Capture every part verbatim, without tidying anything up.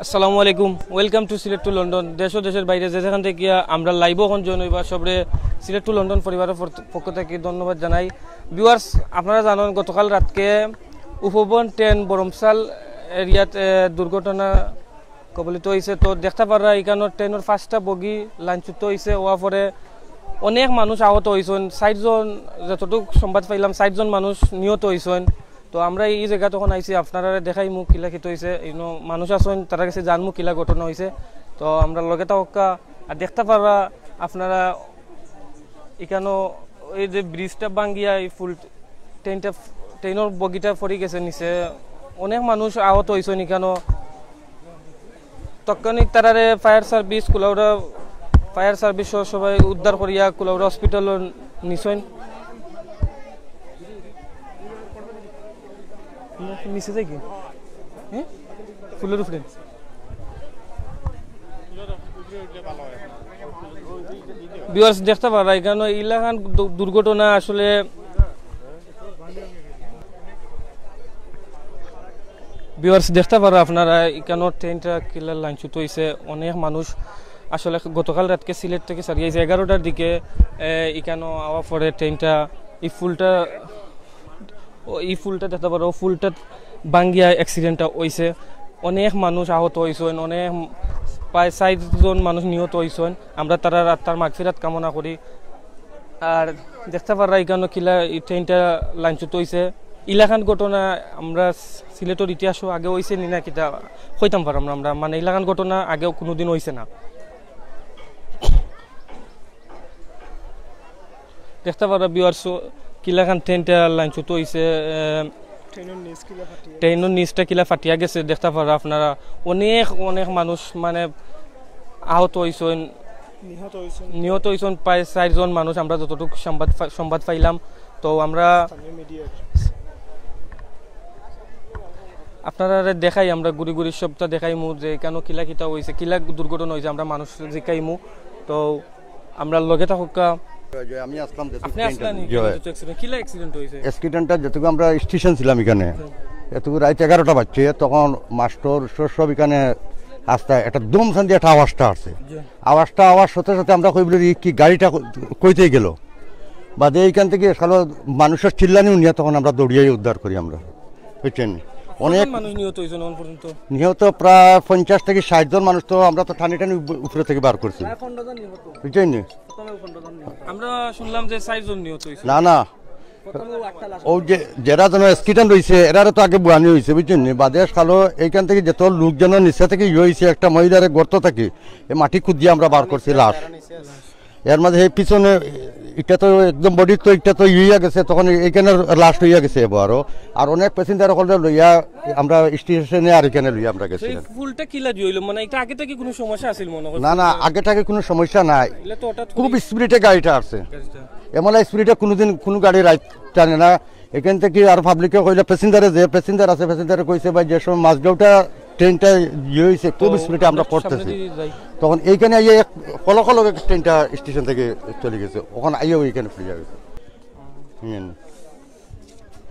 আসসালামু আলাইকুম, welcome to Sylhet to London. দেশ ও দেশের বাইরে যে যেখান থেকে আমরা লাইভ এখন জয়েন হইবা, সবরে সিলেট টু লন্ডন পরিবারের পর- পক্ষ থেকে ধন্যবাদ জানাই। ভিউয়ার্স, আপনারা জানেন, গতকাল রাতকে উপবন ট্রেন বরমসাল এরিয়াত এ, দুর্ঘটনা কবলিত হয়েছে। তো দেখতে পাররা, এখানোর ট্রেনের পাঁচটা বগি লাইনচ্যুত হয়েছে। হওয়ার পরে অনেক মানুষ আহত হয়েছেন। ষাট জন, যতটুকু সংবাদ পাইলাম, ষাট জন মানুষ নিহত হয়েছেন। তো আমরা এই জায়গা তখন আইছি, আপনারা দেখাইমু কিলা কিতা হয়েছে। ইনো মানুষ আছেন, তারা গেছে জানমু কিলা ঘটনা হয়েছে। তো আমরা লগে থাকা আর দেখতে পাররা আপনারা এখানো এই যে ব্রিজটা ভাঙ্গিয়া এই ফুল ট্রেনটা, ট্রেনের বগিটা পড়ি গেছে নিচে। অনেক মানুষ আহত হয়েছেন এখানো। তৎক্ষণিক তারারে fire service Kulaura, fire service সহ সবাই উদ্ধার করিয়া কুলাউড়া হসপিটাল নিছইন। নিচে যাই কি? হ্যাঁ, ফুলের উপরে। ভিউয়ার্স, দেখতে পাররা এখানো ইলাখান দু- দুর্ঘটনা আসলে। ভিউয়ার্স, দেখতে পাররা আপনারা এখানো ট্রেনটা কিলার লাইনচ্যুত হয়েছে। অনেক মানুষ আসলে গতকাল রাতকে সিলেট থেকে সারিয়ে আইছে এগারোটার দিকে। এ, এখানো আওয়া পরে ট্রেনটা এই ফুলটা, ও, এই ফুলটা দেখতে পাররা, ফুলটা ভাঙ্গিয়া অ্যাক্সিডেন্টটা হয়েছে। অনেক মানুষ আহত হয়েছেন, অনেক, প্রায় ষাট জন মানুষ নিহত হয়েছেন। আমরা তারার আত্মার মাগফিরাত কামনা করি। আর দেখতে পাররা এখানো কিলা এই ট্রেনটা লাইনচ্যুত হয়েছে। ইলাখান ঘটনা আমরা সিলেটের ইতিহাসও আগে হয়েছে নি না কিতা কইতাম পারলাম না আমরা, মানে ইলাখান ঘটনা আগেও কোনোদিন হয়েছে না। দেখতে পাররা ভিউয়ার্স, কিলাখান ট্রেনটা লাইনচ্যুত হয়েছে। ট্রেনের নিচটা কিলা ফাটিয়া গেছে, দেখতে পাররা আপনারা। অনেক অনেক মানুষ মানে আহত হয়েছেন, নিহত হয়েছেন প্রায় চারজন মানুষ, আমরা যতটুকু সংবাদ পা- সংবাদ পাইলাম। তো আমরা আপনারা দেখাই, আমরা ঘুরি ঘুরি সবটা দেখাইমু যে কেন কিলা কিতা হয়েছে, কিলা দুর্ঘটনা হয়েছে, আমরা মানুষ জিকাইমু। তো আমরা লগে থাকুক্কা। যে আমি আসলাম যেহেতু আপনি ট্রেনটা আসলেন নি? জি, হয়। কিলা অ্যাক্সিডেন্ট হয়েছে? অ্যাক্সিডেন্টটা যেটুকু আমরা স্টেশন ছিলাম এখানে, এটুকু রাত এগারোটা বাজছে, তখন মাস্টর স- সব এখানে আস্তে একটা দম সান দিয়ে একটা আওয়াজটা আসছে। জি। আওয়াজটা আওয়াজ সাথে সাথে আমরা কই বলি, "ই কি গাড়িটা কই-, কইতেই গেল?" বাদে এইখান থেকে সালো মানুষের চিল্লানি শুনিয়া তখন আমরা দৌড়িয়াই উদ্ধার করি আমরা, বুঝছেন? অনেক মানুষ নিহত হয়েছেন এখন পর্যন্ত? নিহত প্রায় পঞ্চাশ থেকে ষাট জন মানুষ, তো আমরা তো টানি টানি উপ- উপরে থেকে বার করছি, বুঝছেন নি? আমরা শুনলাম যে চারজন নিহত হয়েছে। না, না, ও যে যারা যেন অ্যাক্সিডেন্ট হয়েছে, এরারে তো আগে বুয়ানি হয়েছে, বুঝছেন নি? বাদে সালো এইখান থেকে যত লোক যেন নিচে থেকে ইয়ে হয়েছে, একটা মহিলারে গর্ত থেকে এই মাটি খুঁজিয়ে আমরা বার করছি লাশ। এর মাঝে এই পিছনে এটা তো একদম বডি তো, এটা তো ইয়ে হয়ে গেছে, তখন এইখানে লাশ হয়ে গেছে এবার আরো। আর অনেক প্যাসেঞ্জার হকলে লইয়া আমরা স্টেশনে আর এখানে লইয়া আমরা গেছি। ফুলটা কিলা দিয়ে হইলো? মানে এটা আগে থেকে কোনো সমস্যা আছিল মনে হয়? না, না, আগে থেকে কোনো সমস্যা নাই। এটা তো হঠাৎ খুব করে স্পিডে গাড়িটা আসছে। গাড়িটা। এমন স্পিডে কোনোদিন কোনো গাড়ি রাইট টানে না। এখান থেকে আর পাবলিকে কইলে প্যাসেঞ্জারে, যে প্যাসেঞ্জার আছে, প্যাসেঞ্জারে কইছে, "ভাই, যে সময় মাঝগাঁওটা ট্রেনটা ইয়ে হয়েছে, খুব তো স্পিডে আমরা আমরা পড়তেছি।" সামনে দিয়ে যাই। তখন এইখানে আইয়া এক ফলো ফলো ট্রেনটা স্টেশন থেকে চলে গেছে, ওখানে আইয়া ওইখানে পড়ে যাবে। হুম।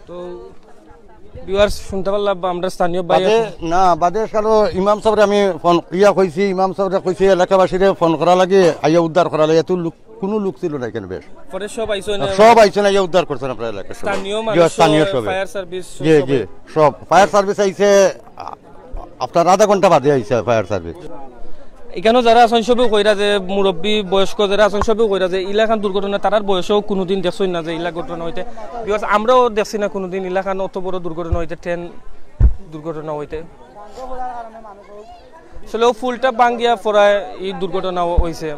তো ভিউয়ার্স শুনতে পারলাম বা আমরা স্থানীয় ভাই বাদে, না, বাদে সালো ইমাম সাহেবরে আমি ফোন ইয়া কইছি, ইমাম সাহেবরে কইছি এলাকাবাসীরে ফোন করা লাগে, আইয়া উদ্ধার করা লাগে, এত লোক, কোনো লোক ছিল না এখানে বেশ। পরে সব আইসো না? সব আইসো না, আইয়া উদ্ধার করছেন আপনার এলাকার সবাই। স্থানীয় জি, মানুষ, স্থানীয় সবে। ফায়ার সার্ভিস জি, সবে। জি, সব। ফায়ার সার্ভিস আইছে, আ-, আপনার আধা ঘন্টা বাদে আইছে ফায়ার সার্ভিস। এখানো যারা আছেন সবেও কইরা যে মুরব্বী, বয়স্ক যারা আছেন সবেও কইরা যে ইলাখান দুর্ঘটনা তারার বয়সেও কোনোদিন দেখছই না যে ইলা ঘটনা হইতে। বিকজ আমরাও দেখছি না কোনোদিন ইলাখান অত বড় দুর্ঘটনা হইতে, ট্রেন দুর্ঘটনা হইতে। আসলে ও ফুলটা ভাঙ্গিয়া পড়ায় এই দুর্ঘটনা হইছে।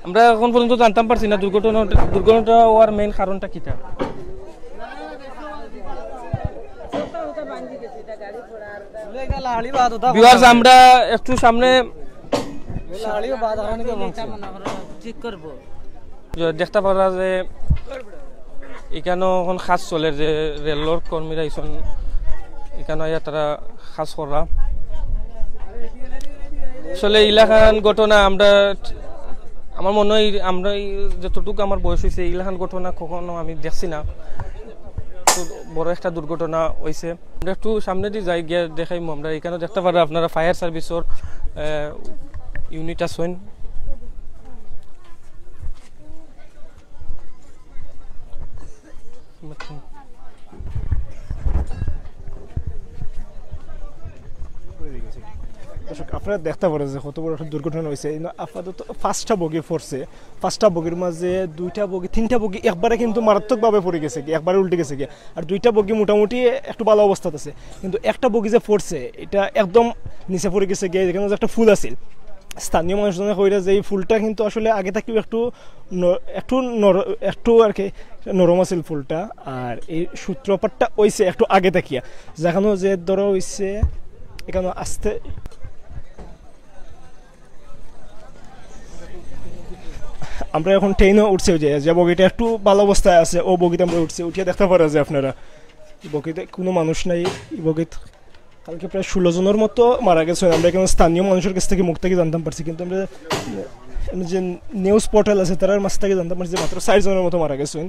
আমরা এখন পর্যন্ত জানতাম পারছি না দুর্ঘটনা, দুর্ঘটনা হওয়ার মেইন কারণটা কিতা। ভিউয়ার্স, আমরা একটু সামনে ঠিক করব। যে দেখতে পারা যে এখানো এখন কাজ চলের, যে রেলর কর্মীরা আইসন, এখানো আইয়া তারা কাজ করা। আসলে ইলাখান ঘটনা আমরা, আমার মনে হয় আমরা এই যতটুকু আমার বয়স হইছে, ইলাখান ঘটনা কখনো আমি দেখছি না। তো বড় একটা দুর্ঘটনা হইছে। আমরা একটু সামনেদি যাই, গিয়া দেখাইমু আমরা। এখানো দেখতা পাররা আপনারা ফায়ার সার্ভিসর ইউনিট আছইন। দর্শক, আপনারা দেখতা পাররা যে কত বড় একটা দুর্ঘটনা হইছে। এই আপাতত পাঁচটা বগি পড়ছে, পাঁচটা বগির মাঝে দুইটা বগি, তিনটা বগি একবারে কিন্তু মারাত্মকভাবে পড়ি গেছে গি, একবারে উল্টি গেছে গি। আর দুইটা বগি মোটামুটি একটু ভালা অবস্থাত আছে, কিন্তু একটা বগি যে পড়ছে, এটা একদম নিচে পড়ি গেছে গি, যেখানো যে একটা ফুল আছিল। স্থানীয় মানুষজনে কইরা যে এই ফুলটা কিন্তু আসলে আগে থাকিও একটু ন-, একটু নর-, একটু আর কি নরম আছিল ফুলটা। আর এই সূত্রপাতটা হইছে একটু আগে থাকিয়া, যেখানো যে ধরো হইছে এখানো আস্তে। আমরা এখন ট্রেনে উঠছি, ওই যে, যে বগিটা একটু ভালা অবস্থায় আছে, ও বগিতে আমরা উঠছি, উঠিয়া দেখতা পাররা যে আপনারা, এই বগিতে কোনো মানুষ নাই। এই বগিত কালকে প্রায় ষোলো জনর মতো মারা গেছে। আমরা এখানো স্থানীয় মানুষর কাছ থাকি, মুখ থাকি জানতাম পারছি, কিন্তু আমরা, আমরা যে নিউজ পোর্টাল আছে, তারার মাঝ থাকি জানতাম পারছি যে মাত্র চার জনর মতো মারা গেছে।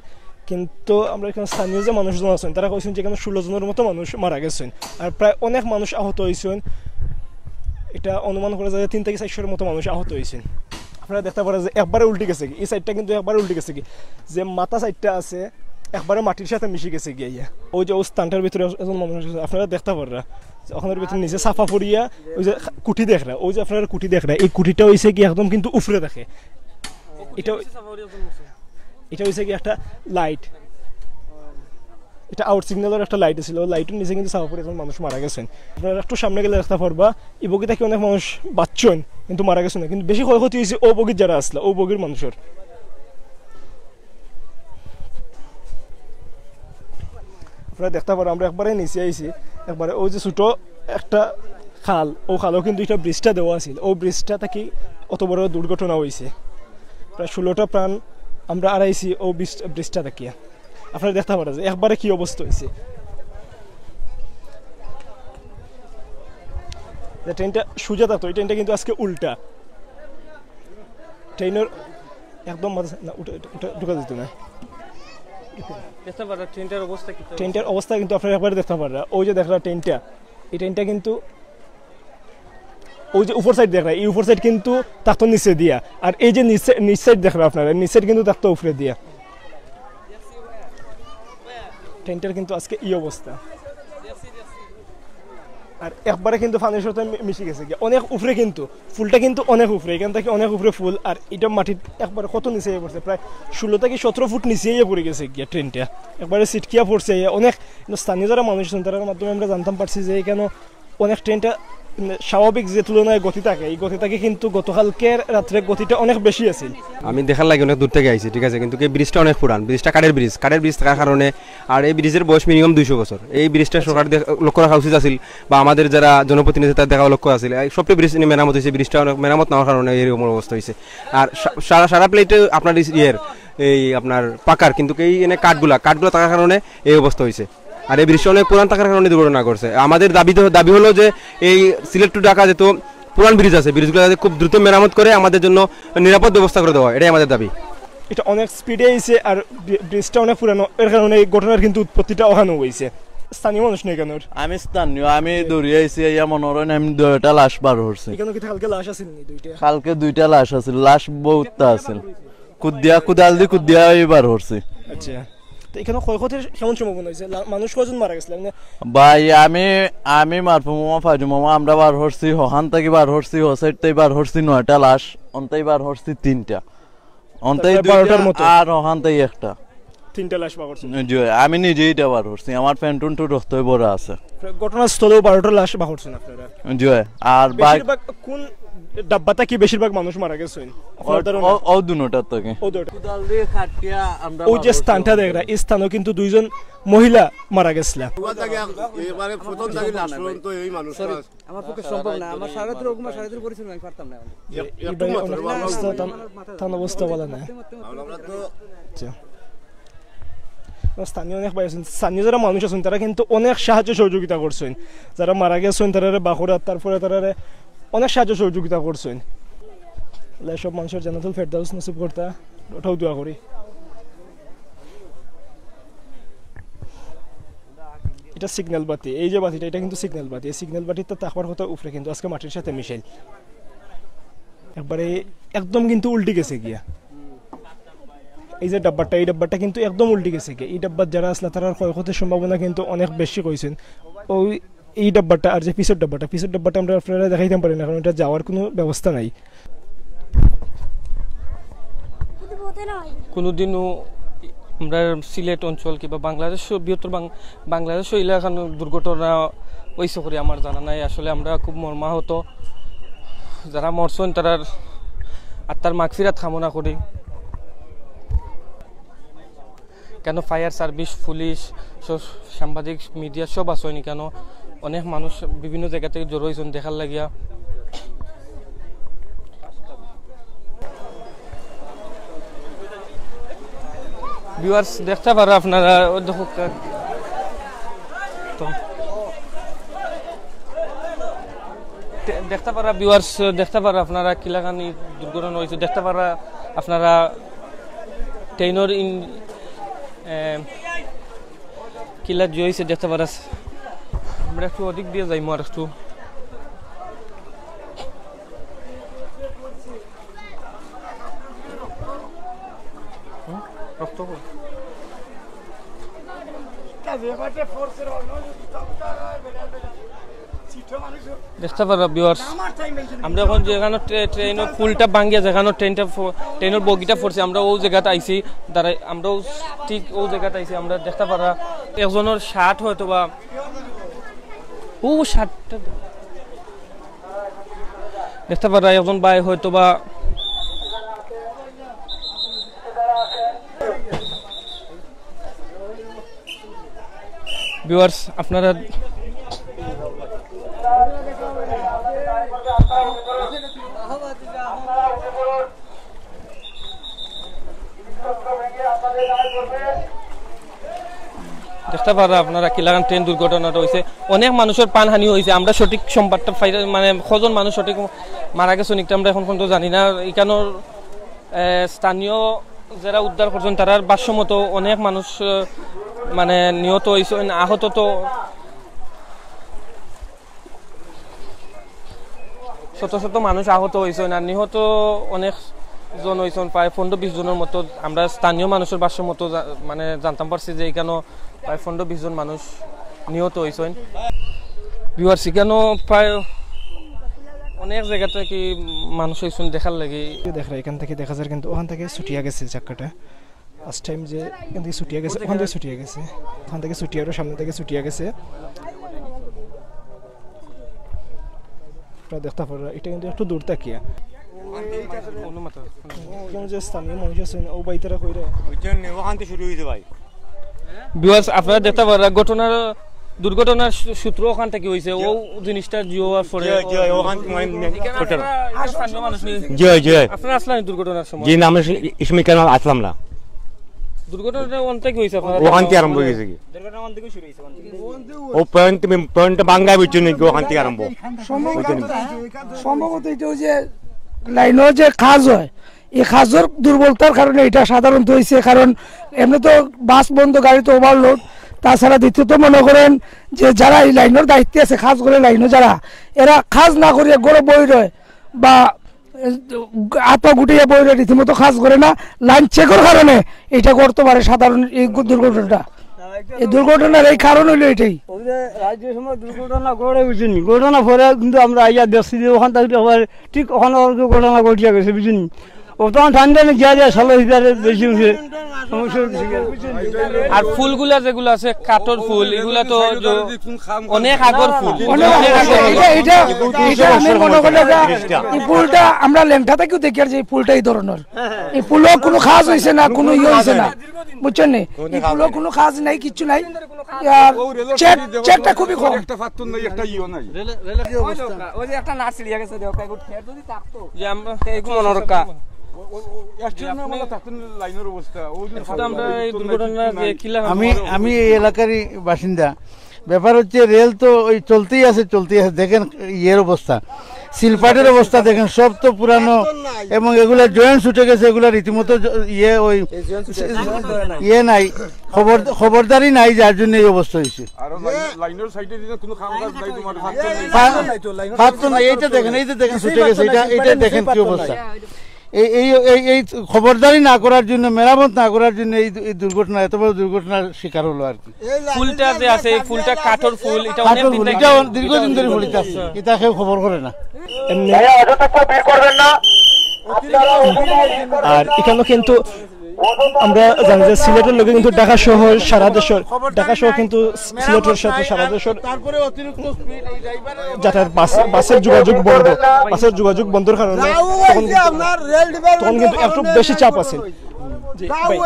কিন্তু আমরা এখানো স্থানীয় যে মানুষজন আছইন, তারা কইছইন যে এখানো ষোলো জনর মতো মানুষ মারা গেছে, আর প্রায় অনেক মানুষ আহত হইছইন। এটা অনুমান করা যায় যে তিন থাকি চাইরশোর মতো মানুষ আহত হইছইন। আপনারা দেখতা পাররা যে একবারে উল্টি গেছে গি, এই সাইডটা কিন্তু একবারে উল্টি গেছে গি, যে মাথা সাইডটা আছে একবারে মাটির সাথে মিশি গেছে গি। ইয়া, ওই যে ওই স্থানটার ভিতরে একজন মানুষ আছে, আপনারা দেখতা পাররা যে ওখানোর ভিতরে নিচে চাপা পড়িয়া ওই যে কুঠি দেখরা, ওই যে আপনারা কুঠি দেখরা, এই কুঠিটা হইছে গি একদম কিন্তু উপরে থাকে। এটা, এটা হইছে গি একটা লাইট, এটা আউট সিগন্যালর একটা লাইট আছিল, ওই লাইটর নিচে কিন্তু চাপা পড়ে একজন মানুষ মারা গেছেন। আপনারা একটু সামনে গেলে দেখতা পারবা, এই বগি থাকি অনেক মানুষ বাঁচছইন, কিন্তু মারা গেছে না। কিন্তু বেশি ক্ষয়ক্ষতি হইছে ও বগির যারা আসলা, ও বগির মানুষর। আপনারা দেখতা পাররা, আমরা একবারে নিচে আইছি, একবারে ওই যে ছোট একটা খাল, ও খালও কিন্তু এটা ব্রিজটা দেওয়া আছিল, ও ব্রিজটা থাকি অত বড় দুর্ঘটনা হইছে। প্রায় ষোলোটা প্রাণ আমরা হারাইছি ও ব্রিজ, ব্রিজটা থাকিয়া। আপনারা দেখতা পাররা যে একবারে কি অবস্থা হইছে। যে ট্রেনটা সোজা থাকতো, এই ট্রেনটা কিন্তু আজকে উল্টা। ট্রেনের একদম মাথা না, উঠে, উঠে, উঠে ঢুকা যেত না। দেখতা পাররা ট্রেনটার অবস্থা কি? ট্রেনটার অবস্থা কিন্তু আপনারা একবারে দেখতা পাররা। ওই যে দেখরা ট্রেনটা, এই ট্রেনটা কিন্তু ওই যে উপর সাইড দেখরা, এই উপর সাইড কিন্তু থাকতো নিচে দিয়া, আর এই যে নিচ, নিচ সাইড দেখরা আপনারা, নিচ সাইড কিন্তু থাকতো উপরে দিয়া। ট্রেনটার কিন্তু আজকে এই অবস্থা। আর একবারে কিন্তু পানির সাথে মি-, মিশে গেছে গিয়া। অনেক উপরে কিন্তু, ফুলটা কিন্তু অনেক উপরে, এখান থাকি অনেক উপরে ফুল। আর এটা মাটির একবারে কত নিচে গিয়া পড়ছে, প্রায় ষোলো থাকি সতেরো ফুট নিচে গিয়া পড়ি গেছে গিয়া ট্রেনটা। একবারে ছিটকিয়া পড়ছে, অনেক স্থানীয় যারা মানুষ আছইন, তারার মাধ্যমে আমরা জানতাম পারছি যে এখানো অনেক ট্রেনটা, উম, স্বাভাবিক যে তুলনায় গতি থাকে, এই গতি থাকে কিন্তু গতকালকের রাত্রে গতিটা অনেক বেশি আছিল। আমি দেখার লাগি অনেক দূর থাকি আইছি, ঠিক আছে, কিন্তু এই ব্রিজটা অনেক পুরান, ব্রিজটা কাঠের ব্রিজ, কাঠের ব্রিজ থাকার কারণে, আর এই ব্রিজের বয়স মিনিমাম দুইশো বছর। এই ব্রিজটা সরকার দেখ-, লক্ষ্য রাখা উচিত আছিল, বা আমাদের যারা জনপ্রতিনিধি তারা দেখা লক্ষ্য আছিল। এই সবটা ব্রিজ নিয়ে মেরামত হইছে, ব্রিজটা অনেক মেরামত না হওয়ার কারণে এরকম অবস্থা হইছে। আর সা-, সারা, সারা প্লেটে আপনার ইস-, ইয়ের, এই আপনার পাকার, কিন্তু এই এনে কাঠগুলা, কাঠগুলা থাকার কারণে এই অবস্থা হইছে। আর এই ব্রিজটা অনেক পুরান থাকার কারণে দুর্ঘটনা ঘটছে। আমাদের দাবি তো, দাবি হলো যে এই সিলেট to ঢাকা যেহেতু পুরান ব্রিজ আছে, ব্রিজগুলো যাতে খুব দ্রুত মেরামত করে আমাদের জন্য নিরাপদ ব্যবস্থা করে দেওয়া হয়, এটাই আমাদের দাবি। এটা অনেক স্পিডে আইছে, আর ব্রি-, ব্রিজটা অনেক পুরানো, এর কারণে এই ঘটনার কিন্তু উৎপত্তিটা ওখানে হইছে। স্থানীয় মানুষ নেই কেন? আমি স্থানীয়, আমি দৌড়িয়া আইছি, ইয়া মনে হয় আমি দুইটা লাশ বার করছি। এখানো কি কালকে লাশ আছিল নি দুইটা? কালকে দুইটা লাশ আছিল, লাশ বহুতটা আছিল। কুদিয়া, কুদাল দি কুদিয়া বার করছি। আচ্ছা, তো এখানো ক্ষয়ক্ষতির কেমন সম্ভাবনা হইছে? লা-, মানুষ কয়জন মারা গেছিল? মানে ভাই, আমি, আমি মারফু মামা, ফাইজু মামা, আমরা বার করছি, হহান থাকি বার করছি, হ সাইড থাকি বার করছি নয়টা লাশ, অন্তাই বার করছি তিনটা। অন্তাই তারপরে দুইটা, বারোটার মতো। আর হহান থাকি একটা। তিনটা লাশ বার করছেন? জি, আমি নিজেই এটা বার করছি, আমার প্যান্ট টুন্টু রক্তে ভরা আছে। ঘটনাস্থলেও বারোটা লাশ বার করছেন আপনারা? জি, আর বাইক বেশিরভাগ কোন ডাব্বা থাকি বেশিরভাগ মানুষ মারা গেছেন? আপনার ও, ধারণা? ও, ও দুনোটার থাকি। ও দুটা। কুদাল দিয়ে খাটিয়া আমরা ওই যে বার করছি। স্থানটা দেখরা, এই স্থানেও কিন্তু দুইজন মহিলা মারা গেছিলা। এবারে প্রথম থাকি লাশ পর্যন্ত এই মানুষটা। আমার পক্ষে সম্ভব না, আমার সারা রাতের ওরকম সারা রাতের পরিশ্রম আমি পারতাম না এখন। এই ভাই অনেক অবস্থা, তান, তান অবস্থা ভালা না। আমরা তো আচ্ছা। স্থানীয় অনেক ভাই আছইন, স্থানীয় যারা মানুষ আছইন, তারা কিন্তু অনেক সাহায্য সহযোগিতা করছইন। যারা মারা গেছইন, তারারে বাখরাত, তারপরে তারারে অনেক সাহায্য সহযোগিতা করছইন। আল্লাহ সব মানুষর জান্নাতুল ফেরদাউস নসিব করতা, ওটাও দোয়া করি। এটা সিগন্যাল বাতি, এই যে বাতিটা, এটা কিন্তু সিগন্যাল বাতি। এই সিগন্যাল বাতিটা থাকবার কথা উপরে, কিন্তু আজকে মাটির সাথে মিশেল। একবারে একদম কিন্তু উল্টি গেছে গিয়া। এই যে ডাব্বাটা, এই ডাব্বাটা কিন্তু একদম উল্টি গেছে গিয়া। এই ডাব্বার যারা আসলা, তারার ক্ষয়ক্ষতির সম্ভাবনা কিন্তু অনেক বেশি কইছেন। ওই এই ডাব্বাটা আর যে পিছর ডাব্বাটা, পিছর ডাব্বাটা আমরা আপনারা দেখাইতাম পারি না, কারণ এটা যাওয়ার কোনো ব্যবস্থা নাই। কোনোদিনও আমরা সিলেট অঞ্চল কিংবা বাংলাদেশ, বৃহত্তর বাং-, বাংলাদেশ এলাকার দুর্ঘটনা অইছে করি আমার জানা নাই। আসলে আমরা খুব মর্মাহত, যারা মরছেন তারার আত্মার মাগফিরাত কামনা করি। কেন ফায়ার সার্ভিস, পুলিশ, স-, সাংবাদিক, মিডিয়া সব আছইন কেন? অনেক মানুষ বিভিন্ন জায়গা থেকে জড়ো হইছেন দেখার লাগিয়া। ভিউয়ার্স, দেখতা পাররা আপনারা, ওই দেখো কা-, তো, দে-, দেখতা পাররা ভিউয়ার্স, দেখতা পাররা আপনারা কিলাখানি দুর্ঘটনা হইছে, দেখতা পাররা আপনারা ট্রেনর ইন-, এ, কিলা জুইছে দেখতা পাররা। আমরা একটু ওদিক দিয়া যাইমু আর একটু। হুম? রক্ত কই? দেখতা পাররা ভিউয়ার্স, আমরা এখন যেখানো ট্রে-, ট্রেনর পুলটা ভাঙ্গিয়া যেখানো ট্রেনটা ফ-, ট্রেনর বগিটা পড়ছে, আমরা ও জায়গাত আইছি, দাঁড়াই, আমরাও ঠিক ও জায়গাত আইছি। আমরা দেখতা পাররা একজনর শার্ট হয়তো বা, ও শার্টটা দেখতা পাররা একজন ভাই হয়তো বা ভিউয়ার্স আপনারা দেখতা পাররা আপনারা কিলাখান ট্রেন দুর্ঘটনাটা হইছে, অনেক মানুষর প্রাণহানি হইছে। আমরা সঠিক সংবাদটা পাই, মানে কজন মানুষ সঠিক মারা গেছে অনেকটা আমরা এখন পর্যন্ত জানি না। এখানোর, এ, স্থানীয় যারা উদ্ধার করছেন তারার ভাষ্য মতো অনেক মানুষ, এ, মানে নিহত হইছেন, আহত তো শত শত মানুষ আহত হইছেন, আর নিহত অনেক জন হইছেন, প্রায় পনেরো বিশ জনের মতো। আমরা স্থানীয় মানুষের ভাষ্য মতো জা-, মানে জানতাম পারছি যে এখানো প্রায় পনেরো বিশ জন মানুষ নিহত হইছেন। ভিউয়ার্স, এখানো প্রায় অনেক জায়গা থেকে মানুষ হইছেন দেখার লাগি। দেখরা, এখান থেকে দেখা যায় কিন্তু ওখান থেকে ছুটিয়া গেছে চাক্কাটা। ফার্স্ট টাইম যে এখান থেকে ছুটিয়া গেছে, ওখান থেকে ছুটিয়া গেছে, ওখান থেকে ছুটিয়া আরো সামনে থেকে ছুটিয়া গেছে। আপনারা দেখতা পাররা, এটা কিন্তু একটু দূর থাকিয়া। কেন যে স্থানীয় মানুষ আছেন, ও বাইতারা কইরা। ওইখান থেকে শুরু হইছে ভাই। ভিউয়ার্স, আপনারা দেখতা পাররা ঘটনার, দুর্ঘটনার সূ-, সূত্র ওখান থেকে হইছে। ও জিনিসটা জিও আর পরে জি, জি, ওখান থেকে মানে এখানে ঘটনা। আপনারা স্থানীয় মানুষ নিয়ে জি, জি। আপনারা আসলেন দুর্ঘটনার সময়? জি না, আমরা সে-, এই সময় কেন আসলাম না? দুর্ঘটনাটা ওখান থেকে হইছে আপনারা? ওখান থেকে আরম্ভ হয়েছে কি? দুর্ঘটনা ওখান থেকে শুরু হইছে, ওখান থেকে। ও পয়েন্ট, পয়েন্টটা বাঙ্গায় বুঝছো নাকি? ওখান থেকে আরম্ভ। সম্ভবত, সম্ভবত এটা ওই যে লাইনও যে কাজ হয়, এই কাজর দুর্বলতার কারণে এটা সাধারণত হইছে। কারণ এমনি তো বাস বন্ধ, গাড়ি তো ওভারলোড। তাছাড়া দ্বিতীয়ত মনে করেন যে যারা এই লাইনর দায়িত্বে আছে, কাজ করে লাইনও যারা, এরা কাজ না করিয়া ঘরো বই রয় বা, এ, হাত পা গুটাইয়া বই রয়, রীতিমতো কাজ করে না। লাইন চেকর কারণে এটা ঘটতে পারে সাধারণ এই গু-, দুর্ঘটনাটা। এই দুর্ঘটনার এই কারণ হইলো এটাই। ওই যে রাজ্য সময় দুর্ঘটনা ঘটে, বুঝছেন নি? ঘটনা পরে কিন্তু আমরা আইয়া দেখছি যে ওখান থেকে একবারে ঠিক ওখানে ওর ঘটনা ঘটিয়া গেছে, বুঝছেন নি? ও তখন ঠান্ডা নিয়ে গিয়া যায়, সালো হিটারে বেশি উঠে। সমস্যা হচ্ছে কি, বুঝছেন নি? আর ফুলগুলা যেগুলা আছে, কাঠর ফুল, এগুলা তো জ-, অনেক আগর ফুল। অনেক আগর। এটা, এটা, এটা আমি মনে করি এটা, এই ফুলটা আমরা লেংটা থাকিও দেখি আর যে এই ফুলটা এই ধরনের। এই ফুলও কোনো কাজ হইছে না, কোনো ইয়ে হইছে না, বুঝছেন নি? এই ফুলও কোনো কাজ নাই, কিচ্ছু নাই। আর চেক, চেকটা খুবই কম। একটা ফাত্তর নাই, একটা ইয়ে নাই। ওই যে একটা নার্সারি গেছে, দেখো, এগুলো খেয়ে যদি থাকতো। যে আমরা তো এগুলো মনে রক্ষা। ও, ও, ও, অ্যাক্সিডেন্ট না, মানে, থাকতো না, লাইনের অবস্থা। ওই যে এটা তো আমরা এই দুর্ঘটনা যে কিলা আমি, আমি এই এলাকারই বাসিন্দা। ব্যাপার হচ্ছে, রেল তো ওই চলতেই আছে, চলতেই আছে। দেখেন ইয়ের অবস্থা, সিলপাটের অবস্থা দেখেন, সব তো পুরানো, এবং এগুলা জয়েন্টস উঠে গেছে, এগুলা রীতিমতো জ-, ইয়ে ওই ইয়ে নাই, খবর খবরদারি নাই, যার জন্য এই অবস্থা হয়েছে। আর লাইন- লাইনের সাইডে দিলে কোনো কাম কাজ নাই, তোমার ফাঁক তো নাই। ফা- ফাঁক তো নাই। এইটা দেখেন, এই যে দেখেন ছুটে গেছে, এটা এটা দেখেন কি অবস্থা। এই এই এই এই খবরদারি না করার জন্য, মেরামত না করার জন্য এই এই দুর্ঘটনা, এত বড় দুর্ঘটনার শিকার হলো আর কি। ফুলটা যে আছে, এই ফুলটা কাঠর ফুল, এটা অনেক কাঠর দিন ফুল, থেকে এটা দীর্ঘদিন ধরে ফুলিতে আছে, এটা কেউ খবর করে না। এমনি আর এখানে কিন্তু আমরা জানি যে সিলেটের লগে কিন্তু ঢাকা সহ সারা দেশের, ঢাকা সহ কিন্তু সিলেটের সাথে সারা দেশের তারপরে অতিরিক্ত স্পিড এই ড্রাইভারের যাতায়াত, বাস, বাসের যোগাযোগ বন্ধ, বাসের যোগাযোগ বন্ধর কারণে তখন কিন্তু, আপনার রেল তখন কিন্তু একটু বেশি চাপ আছে। জি, ভাই,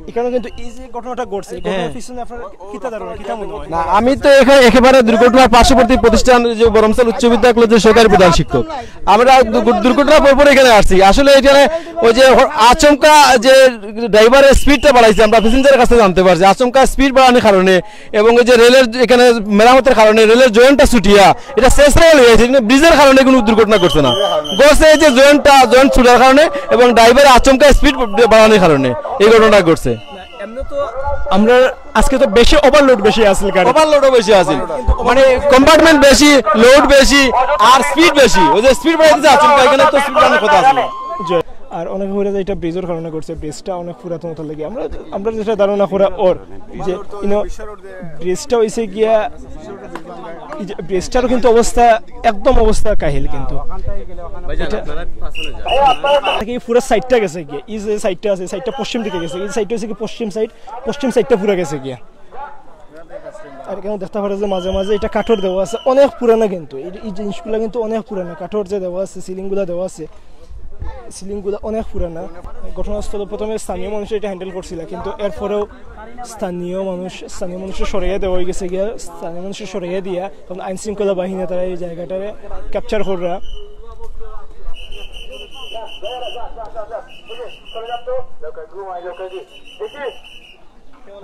এখানে কিন্তু এই যে ঘটনাটা ঘটছে, এই ঘটনার পিছনে আপনার কিতা ধারণা, কিতা মনে হয়? না, আমি তো এখানে একেবারে দুর্ঘটনার পার্শ্ববর্তী প্রতিষ্ঠান যে বরমসাল উচ্চ বিদ্যালয়ের সহকারী প্রধান শিক্ষক। আমরা দু-, দুর্ঘটনার পর পর এখানে আসছি। আসলে এখানে ওই যে হ-, আচমকা যে ড্রাইভারের স্পিডটা বাড়াইছে, আমরা প্যাসেঞ্জারের কাছে জানতে পারছি, আচমকা স্পিড বাড়ানোর কারণে এবং ওই যে রেলের এখানে মেরামতের কারণে রেলের জয়েন্টটা ছুটিয়া এটা শেষ হয়ে গেছে, কিন্তু ব্রিজের কারণে কোনো দুর্ঘটনা ঘটছে না। ঘটছে এই যে জয়েন্টটা, জয়েন্ট ছুটার কারণে এবং ড্রাইভার আচমকা স্পিড বাড়ানোর কারণে এই ঘটনা ঘটছে। এমনি তো আমরা আজকে তো বেশি ওভারলোড বেশি আছে গাড়ি। ওভারলোডও বেশি আছে, মানে কম্পার্টমেন্ট বেশি, লোড বেশি, আর স্পিড বেশি। ওই যে স্পিড বাড়াই দিতে আছেন, এখানে তো স্পিড বাড়ানোর কথা আছে। জি। আর অনেকে কইরা যে এটা ব্রিজের কারণে ঘটছে, ব্রিজটা অনেক পুরাতন হতে লাগে। আমরা, আমরা যেটা ধারণা করা ওর যে, ইনো, ব্রিজটা হইছে গিয়া, এই যে ব্রিজটারও কিন্তু অবস্থা, একদম অবস্থা কাহিল কিন্তু। এটা, এই পুরো সাইডটা গেছে গিয়া, এই যে সাইডটা আছে, সাইডটা পশ্চিম দিকে গেছে, এই সাইডটা হইছে কি পশ্চিম সাইড, পশ্চিম সাইডটা পুরা গেছে গিয়া। আর এখানে দেখতে পারা যে মাঝে মাঝে এটা কাঠর দেওয়া আছে, অনেক পুরানা কিন্তু। এই, এই জিনিসগুলা কিন্তু অনেক পুরানা। কাঠর যে দেওয়া আছে, সিলিংগুলা দেওয়া আছে, সিলিংগুলা অনেক পুরানা। ঘটনাস্থলে প্রথমে স্থানীয় মানুষ এটা হ্যান্ডেল করছিল, কিন্তু এরপরেও স্থানীয় মানুষ, স্থানীয় মানুষের সরাইয়া দেওয়া হয়ে গেছে গিয়া। স্থানীয় মানুষের সরাইয়া দিয়া তখন আইন শৃঙ্খলা বাহিনী তারা এই জায়গাটারে ক্যাপচার কররা।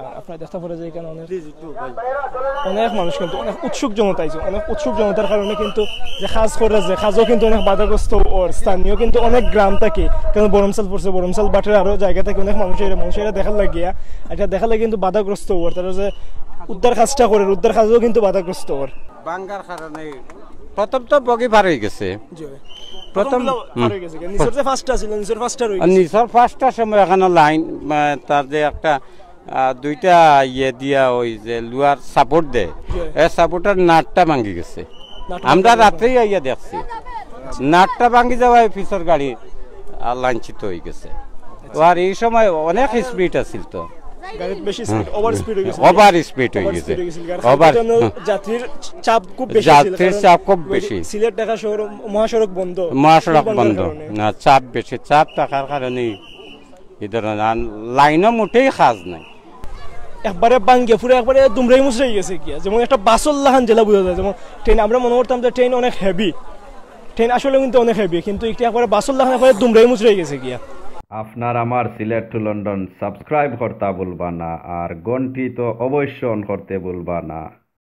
আর আপনারা দেখতে পারা যে এখানে অনেক, অনেক মানুষ কিন্তু অনেক উৎসুক জনতা আইছে, অনেক উৎসুক জনতার কারণে কিন্তু যে কাজ করে, যে কাজও কিন্তু অনেক বাধাগ্রস্ত ওর। স্থানীয় কিন্তু অনেক গ্রাম থাকে, কিন্তু বরমসাল পড়ছে, বরমসাল বাটের আরো জায়গা থাকে, অনেক মানুষ এরা, মানুষ এরা দেখার লাগিয়া, এটা দেখার লাগে কিন্তু বাধাগ্রস্ত ওর। তারা যে উদ্ধার কাজটা করে, উদ্ধার কাজও কিন্তু বাধাগ্রস্ত ওর। ভাঙ্গার কারণে প্রথম তো বগি পার হয়ে গেছে। জি। প্রথম, প্রথমগুলো পার হয়ে গেছে। নিচের যে ফার্স্টটা ছিল, নিচের ফার্স্টটা রয়ে আর গেছে। নিচের ফার্স্টটার সময় এখানে লাইন, আহ, তার যে একটা, আহ, দুইটা ইয়ে দিয়া ওই যে লোহার সাপোর্ট দেয়, জি। এই সাপোর্টের নাটটা ভাঙি গেছে। নাটটা আমরা ভাঙি গেছে। রাত্রেই আইয়া দেখছি, নাটটা ভাঙি যাওয়ায় পিছর গাড়ি, আহ, লাঞ্ছিত হয়ে গেছে। তো আর এই সময় অনেক স্পিড আছিল তো। গাড়িত বেশি স্পিড, ওভার স্পিড হয়ে গেছে। ওভার স্পিড হয়ে ওভার গেছে। স্পিড হয়ে গেছে। কারণ ওভার, এটার জন্য হুম। যাত্রীর চাপ খুব বেশি ছিল, যাত্রীর কারণ চাপ খুব ওই বেশি। সিলেট ঢাকা শহর মহাসড়ক বন্ধ। মহাসড়ক বন্ধর বন্ধ। কারণে। না, চাপ বেশি, চাপ থাকার কারণেই এই ধরনের। আর লাইনও মোটেই কাজ নাই। একবারে ভাঙ্গিয়া পুরো একবারে দুমড়াই মুচড়াই গেছে গিয়া, যেমন একটা বাসর লাখান যেলা বোঝা যায়, যেমন ট্রেন, আমরা মনে করতাম যে ট্রেন অনেক হেভি, ট্রেন আসলে কিন্তু অনেক হেভি, কিন্তু এটা একবারে বাসর লাখান একবারে দুমড়াই মুচড়াই গেছে গিয়া। আপনার আমার সিলেট টু লন্ডন সাবস্ক্রাইব করতা ভুলবা না, আর ঘন্টি তো অবশ্য অন করতে ভুলবা না।